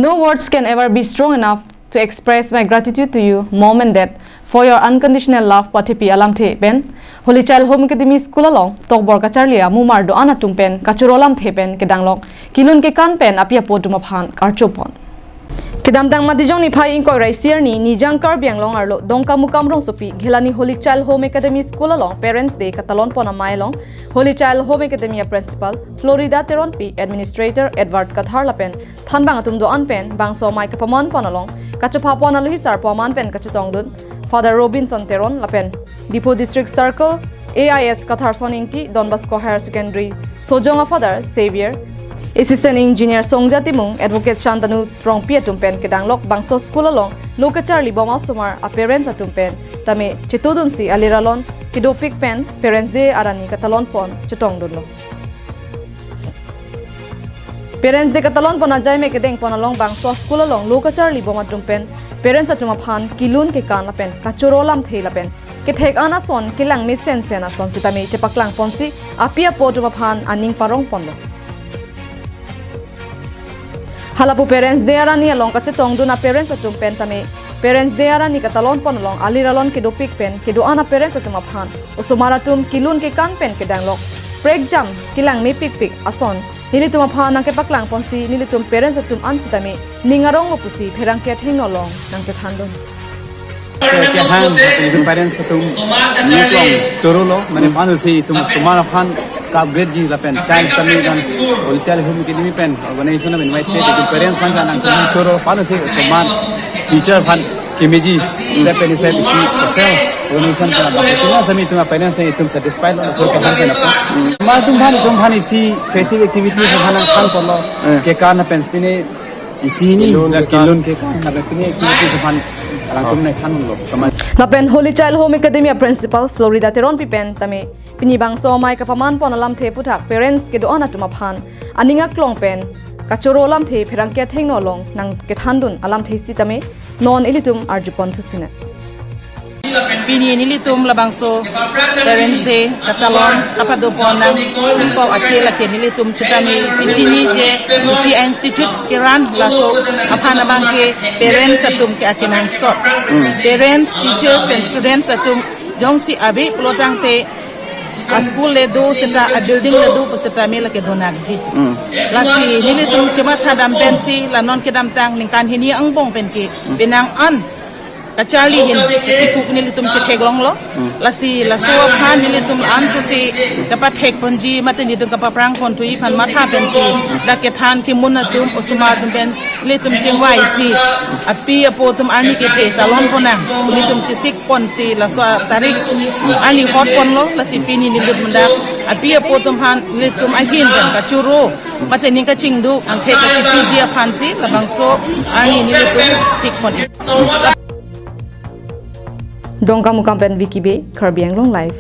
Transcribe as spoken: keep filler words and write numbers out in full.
No words can ever be strong enough to express my gratitude to you, mom and dad, for your unconditional love, pathepi alamthe pen Holy Child Home Academy School along tokbor kacharli amumar do-an atum pen kachoro lamthe pen kedanglok kelun kekan pen api apo atum aphan karchopon. Kedamtang Matijong niphai ingkoi ra isi arni Nijang Karbi Anglong arlo Dongkamukam rongsopi Ghelani Holy Child Home Academy School along Parents Day katalon pon amei along Holy Child Home Academy a Principal Florida Teronpi, Administrator Edward Kathar lapen thanbang atum do-an pen bangso amei kapaman pon along kachopha pon alohi sarpo aman pen kachetongdun Father Robinson Teron lapen Diphu District Circle A I S Katharson Ingti, Don Bosco Higher Secondary Sojong a Father Xavier, Assistant Engineer Songja Timung, Advocate Shantanu Rongpi atum pen kedanglok bangso school along lo kacharli bom asomar a parents atum pen tame chetudunsi aliralon kedopik pen Parents Day arani katalon pon chetongdunlo. Parents Day katalon pon ajai me kedeng pon along bangso school along lo kacharli bom atum pen parents atum aphan kelun kekan lapen kachoro lamthe lapen kethek an ason kelang mesen sen ason sitame chepaklang ponsi api apo atum aphan aning parong ponlo. Halapu Parents Day arani along kachetongdun a parents atum pen tame Parents Day arani katalon pon along aliralon kedopik pen kedo-an a parents atum aphan osomar atum kelun kekan pen kedanglok prekjam kelang mepikpik ason nelitum aphan nangkepaklang ponsi nelitum parents atum an sitame ning aronglo pusi pherangke athengno along nangchethandun. Kehang, itum parents atum niklong chorolo, mane panu si itum osomar aphan ka-upgrade ji lapen Child Family dan Holy Child Home Academy pen organization amen invite pe itum parents aphan kanang tum choro panu si osomar future aphan kemeji step pen step isi social organization pen abang itum asami itum parents ne itum satisfied lo so kehang pen apa. Ma itum aphan itum aphan isi creative activity aphan nangthan ponlo. Eh. Kekan pen pine isi ni kelun la kekan. Kelun kekan lapen pine activities aphan alangtum ne thanlo. Sama. Lapen Holy Child Home Academy a Principal Florida Teronpi pen tame pini bangso amei kapaman pon alamthe aputhak parents kedo-an atum aphan aning aklong pen kachoro lamthe pherangke athengno along nangkethandun alamthe sitame non ilitum arjupon thusine. Pini nelitum labangso Parents Day katalon kapado pon nangpo ake lake nelitum sitame chichiniji isi institute keran laso aphan abangke parents atum ke akenangsot. Parents, teachers, and students atum jongsi ave pulotangte a school le do seta a building le do pu seta me lake donakji. Lasi nelitum chematha dam pensi la non kedamtang ningkan hini angbong pen ke penang an kacharli ahin kikuk nelitum chetheklonglo. Lasi laso aphan nelitum an susi kapathek ponji mate nelitum kapaprang pon tui aphan matha pensi dak kethan kemun atum osomar atum pen nelitum chingvaisi api apo atum arni kethe talon pon nang nelitum chesik ponsi laso tarik arni hot ponlo. Lasi pini nelitum dak api apo atum aphan nelitum ahin pen kachoro mate ning kachingduk angthek kachipiji aphansi labangso arni nelitum thik pon. Dongkamukam pen Vicky Bey, Karbi Anglong Live.